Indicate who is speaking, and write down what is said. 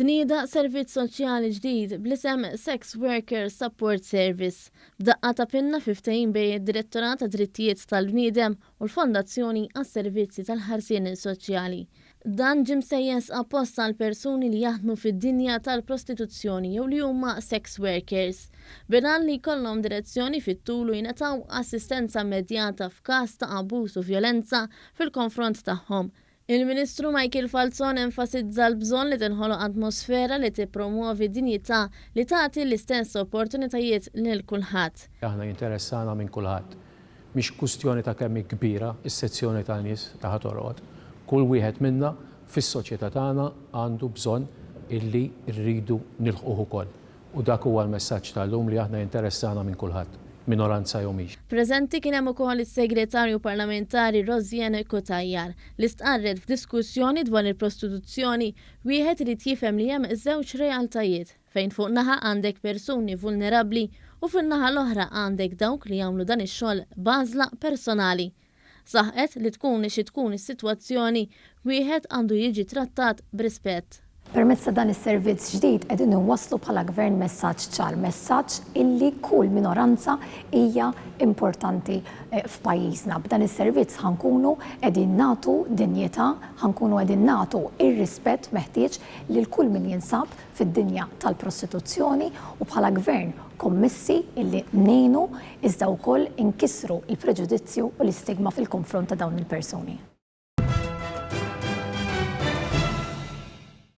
Speaker 1: Tnieda servizz soċjali ġdid bl-isem Sex Worker Support Service, b'daqqa ta' pinna fi ftehim bejn id-Direttorat għad-Drittijiet tal-Bniedem u l-Fondazzjoni għas-Servizzi tal-Ħarsien Soċjali. Dan ġie msejjes apposta għal persuni li jaħdmu fid-dinja tal-prostituzzjoni jew li huma sex workers, bil-għan li jkollhom direzzjoni fit-tul u jingħataw assistenza immedjata f'każ ta' abbuż u vjolenza fil-konfront tagħhom. Il-Ministru Michael Falzon enfasizza l-bżonn li tinħoloq atmosfera li tippromwovi dinjità li tagħti l-istess opportunitajiet lil kulħadd.
Speaker 2: Aħna jinteressana minn kulħadd. Mhix kwistjoni ta' kemm hi kbira s-sezzjoni ta' nies li ħa torqod. Kull wieħed minna fis-soċjetà tagħna għandu bżonn illi rridu nilħquh ukoll. U dak huwa l-messaġġ tal-lum li aħna jinteressana minn kulħadd, minoranza jew mhix.
Speaker 1: Preżenti kien hemm ukoll is-Segretarju Parlamentari Rosianne Cutajar, li stqarret f'diskussjoni dwar il-prostituzzjoni wieħed irid jifhem li hemm żewġ realtajiet, fejn fuq naħa għandek persuni vulnerabbli u fin-naħa l-oħra għandek dawk li jagħmlu dan ix-xogħol b'għażla personali. Saħqet li tkun xi tkun is-sitwazzjoni, wieħed għandu jiġi trattat b'rispett.
Speaker 3: Permezz ta' dan is-servizz ġdid qegħdin inwasslu bħala Gvern messaġġ ċar, messaġġ illi kull minoranza hija importanti f'pajjiżna. B'dan is-servizz ħa nkunu qegħdin nagħtu dinjità, ħa nkunu qegħdin nagħtu r-rispett meħtieġ lil kull min jinsab fid-dinja tal-prostituzzjoni u bħala Gvern kommessi illi ngħinu iżda wkoll inkissru l-preġudizzju u l-istigma fil-konfront ta' dawn il-persuni.